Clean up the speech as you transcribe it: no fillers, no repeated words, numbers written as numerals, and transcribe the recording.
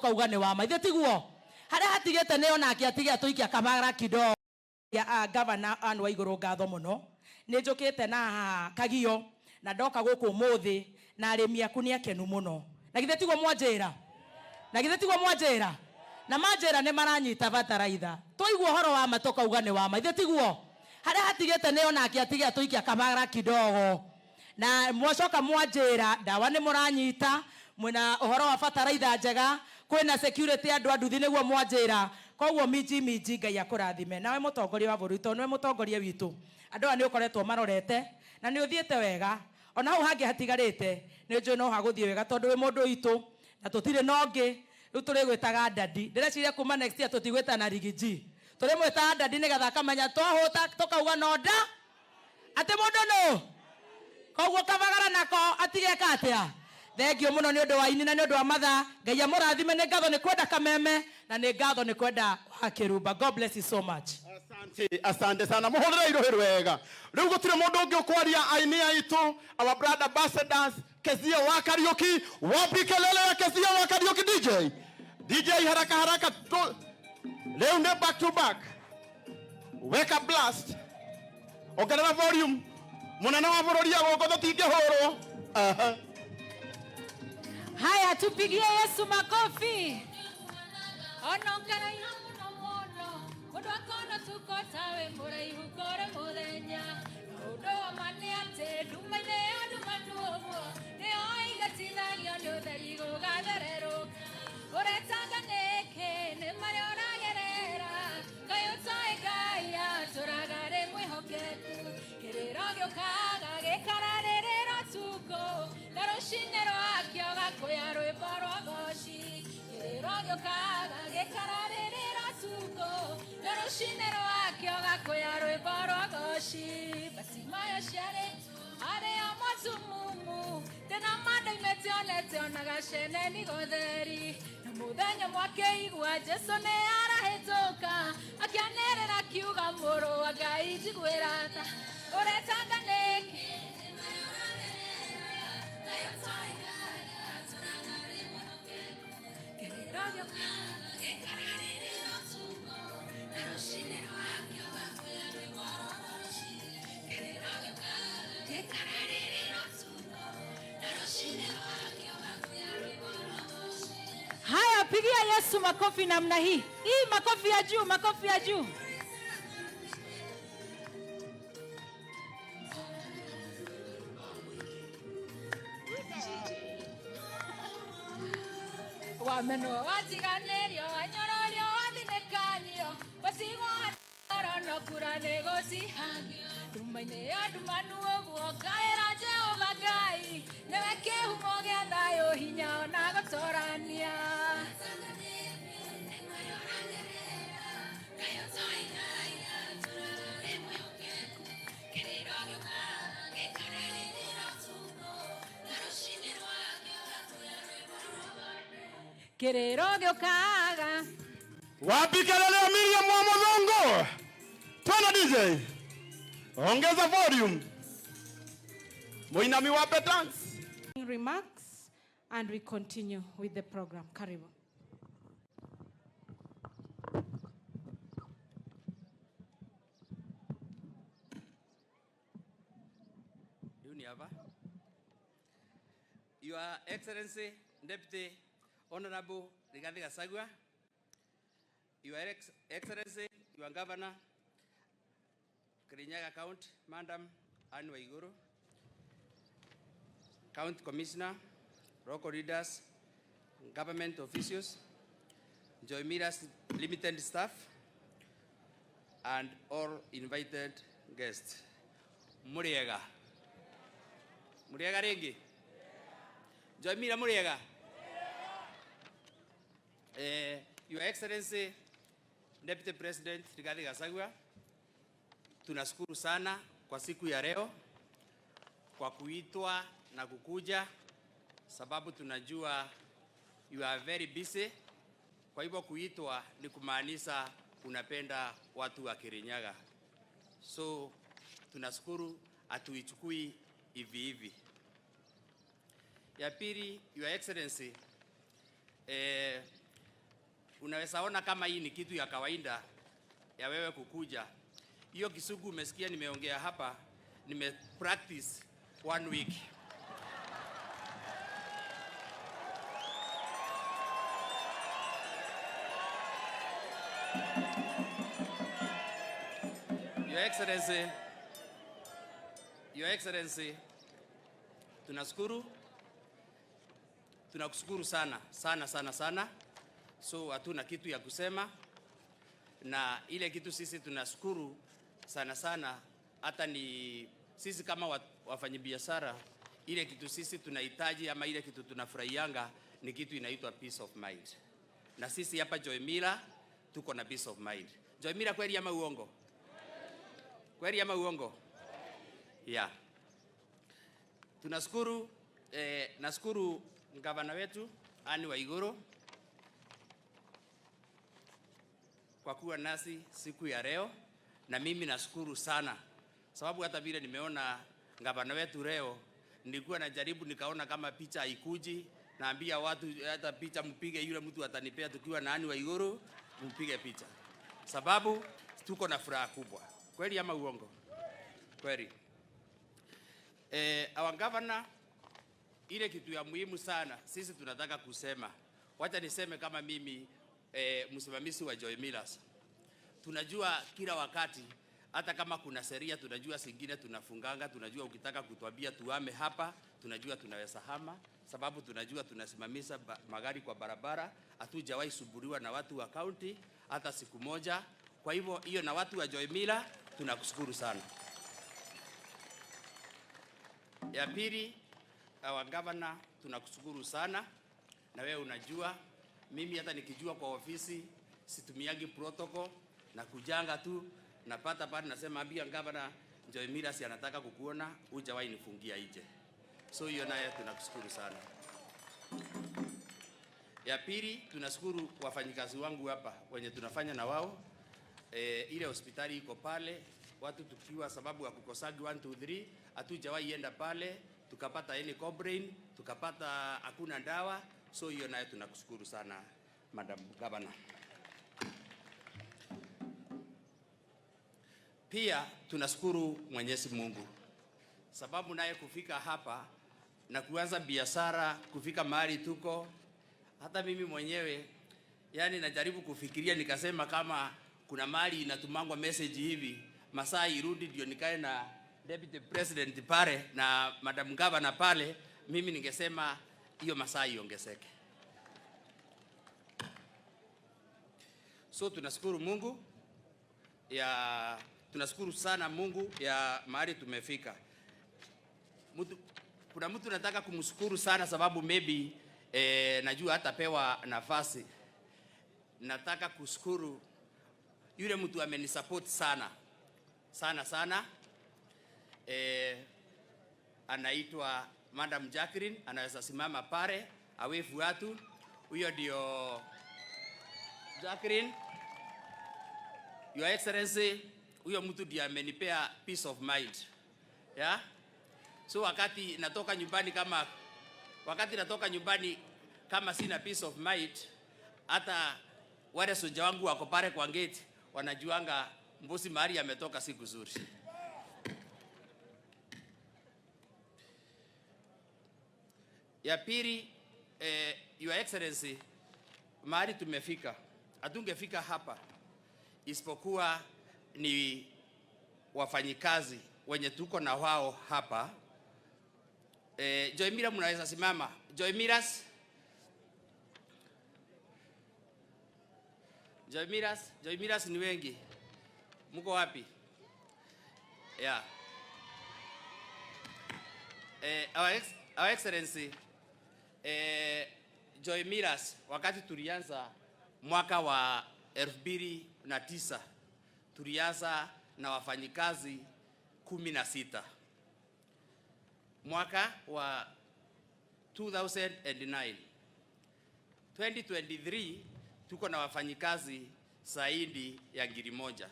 Kauga nĩ wa ma ithe tiguo harĩa hatigĩte nĩ onake atige atũikia kamara kidogo ya gavana Anne Waiguru ngatho mũno nĩ njũkĩte na haha Kagio na ndoka gũkũ ũmũthĩ na arĩmi aku nĩ akenu mũno na githĩ tiguo mwanjĩra na githĩ tiguo mwanjĩra na manjĩra nĩ maranyita bataraitha twaigua ũhoro wa ma tũkauga nĩ wa ma ithe tiguo harĩa hatigĩte nĩ onake atige atũikia kamara kidogo na mwacoka mwanjĩra ndawa nĩ mũranyita mwina ũhoro wa bataraitha njega kwĩna security andũ a nduthi nĩguo mwanjĩra koguo minji minji Ngai akũrathime nawe mũtongoria wa bũrũri tondũ nĩwe mũtongoria witũ andũ aya nĩ ũkoretwo marorete na nĩ ũthiĩte wega ona hau hangĩ hatigarĩte nĩ njũĩ no hagũthiĩ wega tondũ wĩ mũndũ witũ na tũtirĩ na ũngĩ rĩu tũrĩgwĩtaga dadi ndĩreciria kuma next year tũtigwĩtana Riggy G tũrĩmwĩtaga dadi nĩgetha akamenya twahũta tũkauga no nda atĩ mũndũ nũ koguo kabagara nako atigeka atĩa. Thengio muno nĩ ũndũ wa ini na nĩ ũndũ wa mathaa. Ngai amũrathime nĩ ngatho nĩ kwenda Kameme na nĩ ngatho nĩ kwenda Wakĩrumba. God bless you so much. Asante, asante sana. Muhurire iruhi rwega. Riu gutire mundu ungi ukwaria aini aitu, our brother ambassadors Kezia wa Kariuki. Wapi kelele ya Kezia wa Kariuki DJ? DJ haraka haraka. Leo ne back to back. Weka blast. Ongerera volume. Munene wa bururi agũkũ tũtingĩhũrwo. Aha. Haya, tupigie Yesu makofi. Onokaraiha muno muno mundu akona tuko tawe muraihu kore muthenya undu wa ma nĩ atĩ nduma-inĩ ya nduma nduoguo nĩyo igatithagio nĩ ũtheri gũgathererũka ũretanga nĩkĩ nĩ marĩa ũragerera Ngai ũtoĩ Ngai atũraga rĩ mwĩhokeku kĩrĩro gĩũkaga gĩkararĩrĩra ũtukũ na rũcinĩ rwakĩo gakũya rwĩmbo rwa goci kĩrĩro gĩũkaga gĩkararĩrĩra ũtukũ na rũcinĩ rwakĩo gakũya rwĩmbo rwa goci Batimayo ciarĩ arĩa matumumu tena mandoimĩte onete onaga ceneni gotheri na mũthenya mwakĩigua Jesũ nĩ arahĩtũka akĩanĩrĩra akiuga mũrũ wa Ngai njiguĩra tha ũretanga nĩkĩ Haya, pigia Yesu makofi namna hii. Hii makofi ya juu, makofi ya juu. Wamenwo watiganĩrio wanyororio wathinĩkanio watigwo no kura nĩ gũtihangio nduma-inĩ ya ndumanu ũguo ngaĩra Jehova Ngai nĩwe kĩhumo gĩa thayũ hinya ona gũtũrania. Kĩrĩro gĩũkaga. Wapi kelele ya Miriam wa Muthongo? Twende DJ. Ongeza volume. Muinami wape dance. Remarks and we continue with the program. Karibu. Your Excellency, Deputy Honorable Rigathi Gachagua, Your Excellency, Your Governor, Kirinyaga County, Madam Anne Waiguru, County Commissioner, local leaders, government officials, Joy Millers Limited staff, and all invited guests. Muriega. Muriega ringi. Joy Miller Muriega. Your Excellency, Deputy President Rigathi Gachagua, tunashukuru sana kwa siku ya leo kwa kuitwa na kukuja, sababu tunajua you are very busy. Kwa hivyo kuitwa ni kumaanisha unapenda watu wa Kirinyaga. So tunashukuru, hatuichukui hivi hivi. Ya pili, Your Excellency, Unaweza ona kama hii ni kitu ya kawaida ya wewe kukuja. Hiyo Kisugu umesikia nimeongea hapa, nime practice 1 week. Your Excellency, Your Excellency, tunashukuru, tunakushukuru sana sana sana sana. So hatuna kitu ya kusema, na ile kitu sisi tunashukuru sana sana, hata ni sisi kama wafanyabiashara, ile kitu sisi tunahitaji ama ile kitu tunafurahianga ni kitu inaitwa peace of mind. Na sisi hapa Joy Miller tuko na peace of mind. Joy Miller, kweli ama uongo? Kweli ama uongo? Yeah. Tunashukuru, nashukuru gavana wetu Anne Waiguru kwa kuwa nasi siku ya leo, na mimi nashukuru sana sababu hata vile nimeona gavana wetu leo, nilikuwa najaribu nikaona kama picha haikuji, naambia watu hata picha mpige, yule mtu atanipea tukiwa na Anne Waiguru, mpige picha, sababu tuko na furaha kubwa. Kweli ama uongo? Kweli. Our governor, ile kitu ya muhimu sana sisi tunataka kusema, wacha niseme kama mimi msimamizi wa Joy Millers, tunajua kila wakati hata kama kuna sheria tunajua zingine tunafunganga, tunajua ukitaka kutuambia tuame hapa, tunajua tunaweza hama, sababu tunajua tunasimamisha magari kwa barabara, hatujawahi suburiwa na watu wa county hata siku moja. Kwa hivyo hiyo, na watu wa Joy Miller tunakushukuru sana. Ya pili, our governor tunakushukuru sana, na wewe unajua mimi hata nikijua kwa ofisi situmiagi protocol na kujanga tu napata pale, nasema ambia governor Joy Miller si anataka kukuona, hujawahi nifungia nje. So hiyo naye tunakushukuru sana. Ya pili, tunashukuru wafanyikazi wangu hapa wenye tunafanya na wao. Ile hospitali iko pale, watu tukiwa sababu ya kukosagi 1 2 3, hatujawahi enda pale tukapata any complaint, tukapata hakuna dawa. So hiyo naye tunakushukuru sana Madam Governor. Pia tunashukuru Mwenyezi Mungu sababu naye kufika hapa na kuanza biashara, kufika mahali tuko, hata mimi mwenyewe yani najaribu kufikiria nikasema kama kuna mahali inatumangwa message hivi, masaa irudi ndio nikae na Deputy President pale na Madam Governor pale, mimi ningesema hiyo masaa iongezeke. So tunashukuru Mungu ya, tunashukuru sana Mungu ya mahali tumefika. Kuna mtu nataka kumshukuru sana sababu maybe najua hatapewa nafasi. Nataka kushukuru yule mtu amenisupport sana sana sana, anaitwa Madam Jacqueline, anaweza simama pale awefu watu. Huyo ndio Jacqueline. Your Excellency, huyo mtu ndiye amenipea peace of mind. Yeah? So wakati natoka nyumbani kama sina peace of mind, hata wale soja wangu wako pale kwa gate wanajuanga mbusi mahali ametoka siku nzuri. Ya pili, Your Excellency, mahali tumefika, hatungefika hapa isipokuwa ni wafanyikazi wenye tuko na wao hapa. Joy Miller, mnaweza simama. Joy Millers. Joy Millers, Joy Millers ni wengi. Mko wapi? Yeah. Our Excellency, Joy Millers, wakati tulianza mwaka wa 2009 tulianza na wafanyikazi 16. Mwaka wa 2009, 2023 tuko na wafanyikazi zaidi ya 1,000.